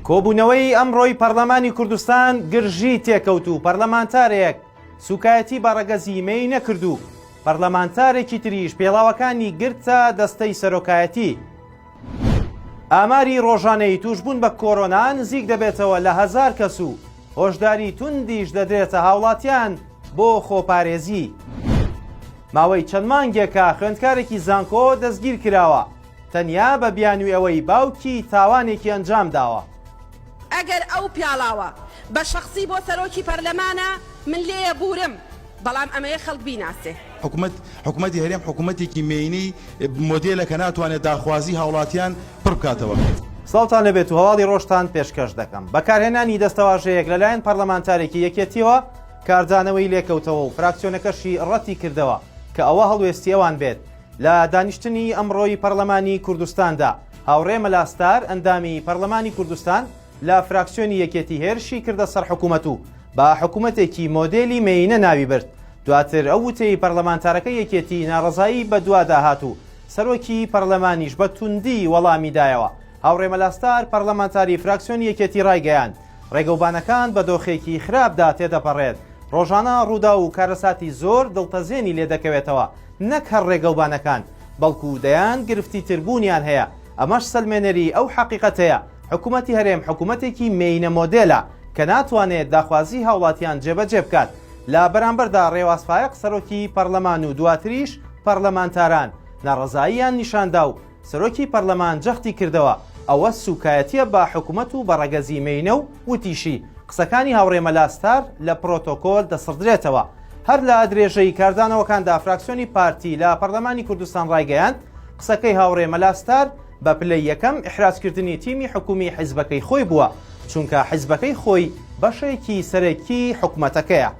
کۆبوونەوەی ئەمڕۆی پەرلەمانی کوردستان گرژی تێکەوت و پەرلەمانتارێک سوکایەتی بە ڕەگەزی مێی نەکرد و پەرلەمانتارێکی تریش پێڵاوەکانی گرتە دەستەی سەرۆکایەتی. ئاماری ڕۆژانەی تووشبوون بە کۆرۆنا نزیک دەبێتەوە لە هەزار کەس و هۆشداری توندیش دەدرێتە هاوڵاتیان بۆ خۆپارێزی. ماوەی چەند مانگێکە خوێندکارێکی زانکۆ دەستگیر کراوە تەنیا بە بیانوی ئەوەی باوکی تاوانێکی ئەنجام داوە. ئەگەر ئەو پیاڵاوە بە شەخسی بۆ سەرۆکی پەرلەمانە من لێیە بورم بەڵام ئەمەیە خەڵک بیناسێ. حکومەت حکومەتی هەرێم حکومەتێکی مێینەی مۆدێلە کە ناتوانێت داخوازی هاوڵاتیان پڕ بکاتەوە. سڵاوتان لێبێت و هەواڵی ڕۆژتان پێشکەش دەکەم. بەکارهێنانی دەستەواژەیەک لەلایەن پەرلەمانتارێکی یەکێتیەوە کاردانەوەی لێکەوتەوە و فراکسیۆنەکەشی ڕەتی کردەوە کە ئەوە هەڵوێستی ئەوان بێت لە دانیشتنی ئەمڕۆی پەرلەمانی کوردستاندا. هاوڕێ مەلا ستار ئەندامی پەرلەمانی کوردستان لە فراکسیۆنی یەکێتی هێرشی کردە سەر حکومەت و بە حکومەتێکی مۆدێلی مێینە ناوی برد، دواتر ئەو وتەی پەرلەمانتارەکەی یەکێتی ناڕەزایی بەدوادا هات و سەرۆکی پەرلەمانیش بە توندی وەڵامی دایەوە. هاوڕێ مەلا ستار پەرلەمانتاری فراکسیۆنی یەکێتی ڕایگەیاند، ڕێگەوبانەکان بە دۆخێکی خراپدا تێدەپەڕێت، ڕۆژانە ڕووداو و کارەساتی زۆر دڵتەزێنی لێدەکەوێتەوە، نەک هەر ڕێگەوبانەکان، بەڵکو دەیان گرفتی تر بوونیان هەیە، ئەمەش سەلمێنەری ئەو حەقیقەتەیە حکومەتی هەرێم حکومەتێکی مێینە مۆدێلە کە ناتوانێت داخوازی هاوڵاتیان جێبەجێ بکات. لە بەرامبەردا ڕێواز فایەق سەرۆکی پەرلەمان و دواتریش پەرلەمانتاران ناڕەزاییان نیشاندا و سەرۆکی پەرلەمان جەختی کردەوە ئەوە سوکایەتیە بە حکومەت و بە ڕەگەزی مێینە و وتیشی قسەکانی هاوڕێ مەلا ستار لە پرۆتۆکۆل دەسڕدرێتەوە. هەر لە درێژەی کاردانەوەکاندا فراکسیۆنی پارتی لە پەرلەمانی کوردستان ڕایگەیاند قسەکەی هاوڕێ مەلا ستار بە پلەی یەکەم ئیحراجکردنی تیمی حکومی حیزبەکەی خۆی بووە، چونکە حیزبەکەی خۆی بەشێکی سەرەکی حکومەتەکەیە.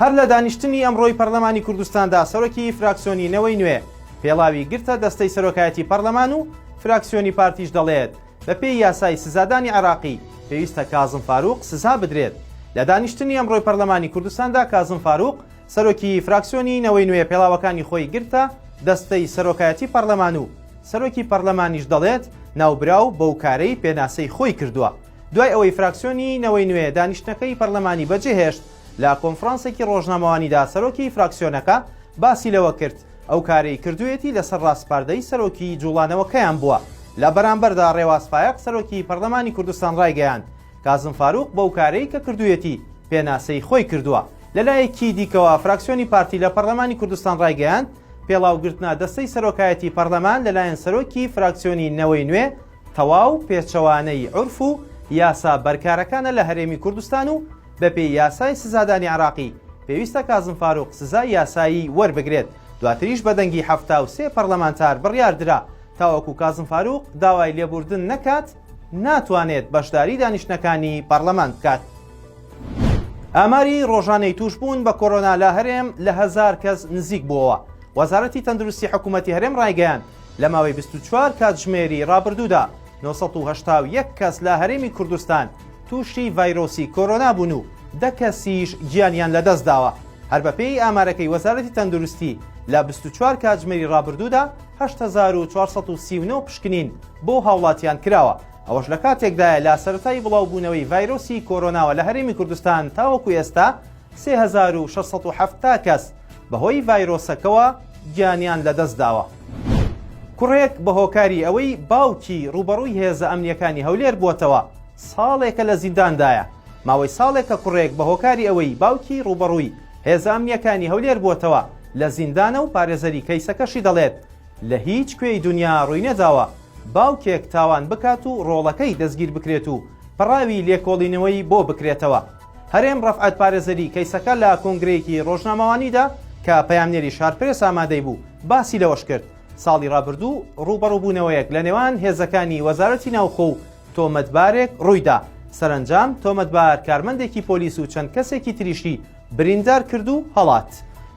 هەر لە دانیشتنی ئەمڕۆی پەرلەمانی کوردستاندا سەرۆکی فراکسیۆنی نەوەی نوێ پێڵاوی گرتە دەستەی سەرۆکایەتی پەرلەمان و فراکسیۆنی پارتیش دەڵێت بەپێی یاسای سزادانی عێراقی پێویستە کازم فاروق سزا بدرێت. لە دانیشتنی ئەمڕۆی پەرلەمانی کوردستاندا کازم فاروق سەرۆکی فراکسیۆنی نەوەی نوێ پێڵاوەکانی خۆی گرتە دەستەی سەرۆکایەتی پەرلەمان و سەرۆکی پەرلەمانیش دەڵێت ناوبراو بەو کارەی پێناسەی خۆی کردووە. دوای ئەوەی فراکسیۆنی نەوەی نوێ دانیشتنەکەی پەرلەمانی بەجێهێشت، لە کۆنفرانسێکی ڕۆژنامەوانیدا سەرۆکی فراکسیۆنەکە باسی لەوە کرد، ئەو کارەی کردوویەتی لەسەر ڕاسپاردەی سەرۆکی جوڵانەوەکەیان بووە. لە بەرامبەردا ڕێواز فایەق سەرۆکی پەرلەمانی کوردستان ڕایگەیاند، کازم فاروق بەو کارەی کە کردوویەتی پێناسەی خۆی کردووە. لەلایەکی دیکەوە فراکسیۆنی پارتی لە پەرلەمانی کوردستان ڕایگەیاند، پێڵاوگرتنە دەستەی سەرۆکایەتی پەرلەمان لەلایەن سەرۆکی فراکسیۆنی نەوەی نوێ تەواو پێچەوانەی عورف و یاسا بەرکارەکانە لە هەرێمی کوردستان و بەپێی یاسای سزادانی عێراقی پێویستە کازم فاروق سزای یاسایی وەربگرێت دواتریش بە دەنگی 73 پەرلەمانتار بڕیاردرا تاوەکو کازم فاروق داوای لێبوردن نەکات ناتوانێت بەشداری دانیشتنەکانی پەرلەمان بکات. ئاماری ڕۆژانەی تووشبوون بە کۆرۆنا لە هەرێم لە هەزار کەس نزیک بووەوە. وەزارەتی تەندروستی حکوومەتی هەرێم ڕایگەیاند، لە ماوەی 24 کاتژمێری ڕابردوودا 981 کەس لە هەرێمی کوردستان تووشی ڤایرۆسی کۆرۆنا بوون و دە کەسیش گیانیان لەدەستداوە. هەر بەپێی ئامارەکەی وەزارەتی تەندروستی لە 24 کاتژمێری ڕابردوودا 8439 پشکنین بۆ هاوڵاتیان کراوە. ئەوەش لە کاتێکدایە لە سەرەتای بڵاوبوونەوەی ڤایرۆسی کۆرۆناوە لە هەرێمی کوردستان تاوەکو ئێستا 3670 کەس بەهۆی ڤایرۆسەکەوە گیانیان لەدەستداوە. کوڕێک بە هۆکاری ئەوەی باوکی ڕووبەڕووی هێزە ئەمنییەکانی هەولێر بووەتەوە، ساڵێکە لە زینداندایە. ماوەی ساڵێکە کوڕێک بە هۆکاری ئەوەی باوکی ڕووبەڕووی هێزە ئەمنییەکانی هەولێر بووەتەوە لە زیندانە و پارێزەری کەیسەکەشی دەڵێت لە هیچ کوێی دونیا ڕووینەداوە باوکێک تاوان بکات و ڕۆڵەکەی دەستگیر بکرێت و پەڕاوی لێکۆڵینەوەی بۆ بکرێتەوە. هەرێم ڕەفعەت پارێزەری کەیسەکە لە کۆنگرەیەکی ڕۆژنامەوانیدا کە پەیامنێری شارپرێس ئامادەی بوو باسی لەوەشکرد، ساڵی ڕابردوو ڕووبەڕووبوونەوەیەک لە نێوان هێزەکانی وەزارەتی ناوخۆ و تۆمەتبارێک ڕوویدا، سەرەنجام تۆمەتبار کارمەندێکی پۆلیس و چەند کەسێکی تریشی بریندار کرد و هەڵات.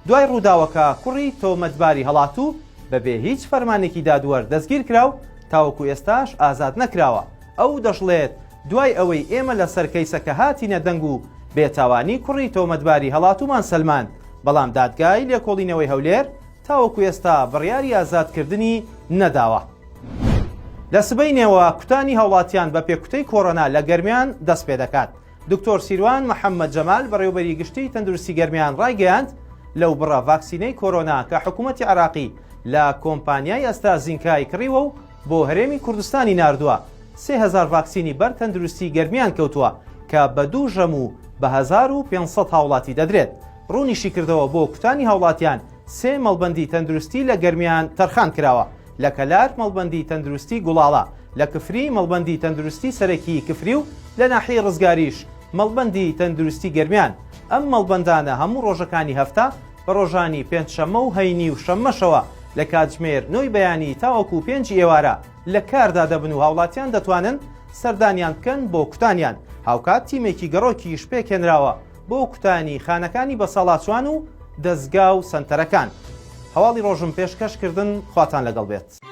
دوای ڕووداوەکە کوڕی تۆمەتباری هەڵاتوو بەبێ هیچ فەرمانێکی دادوەر دەستگیرکرا و تاوەکو ئێستاش ئازاد نەکراوە. ئەو دەشڵێت، دوای ئەوەی ئێمە لەسەر کەیسەکە هاتینە دەنگ و بێتاوانی کوڕی تۆمەتباری هەڵاتوومان سەلماند، بەڵام دادگای لێکۆڵینەوەی هەولێر تاوەکو ئێستا بڕیاری ئازادکردنی نەداوە. لە سبەینێوە کوتانی هاوڵاتیان بە پێکوتەی کۆرۆنا لە گەرمیان دەستپێدەکات. دکتۆر سیروان محەممەد جەمال بەڕێوبەری گشتیی تەندروستی گەرمیان ڕایگەیاند، لەو بڕە ڤاکسینەی کۆرۆنا کە حکوومەتی عێراقی لە کۆمپانیای ئەسترازینکای کڕیوە و بۆ هەرێمی کوردستانی ناردووە، 3000 ڤاکسینی بەر تەندروستی گەرمیان کەوتووە کە بە دوو ژەم و بە 1500 هاوڵاتی دەدرێت. ڕوونیشیکردەوە بۆ کوتانی هاوڵاتیان سێ مەڵبەندی تەندروستی لە گەرمیان تەرخان کراوە، لە کەلار مەڵبەندی تەندروستی گوڵاڵە، لە کفری مەڵبەندی تەندروستی سەرەکیی کفری و لە ناحیەی ڕزگاریش مەڵبەندی تەندروستی گەرمیان، ئەم مەڵبەندانە هەموو ڕۆژەکانی هەفتە بە ڕۆژانی پێنجشەممە و هەینی و شەممەشەوە لە کاتژمێر نۆی بەیانی تاوەکو پێنجی ئێوارە لە کاردا دەبن و هاوڵاتیان دەتوانن سەردانیان بکەن بۆ کوتانیان، هاوکات تیمێکی گەڕۆکیش پێکهێنراوە بۆ کوتانی خانەکانی بەساڵاچوان و دەزگا و سەنتەرەکان. هەواڵی ڕۆژم پێشکەش کردن خواتان لەگەڵ بێت.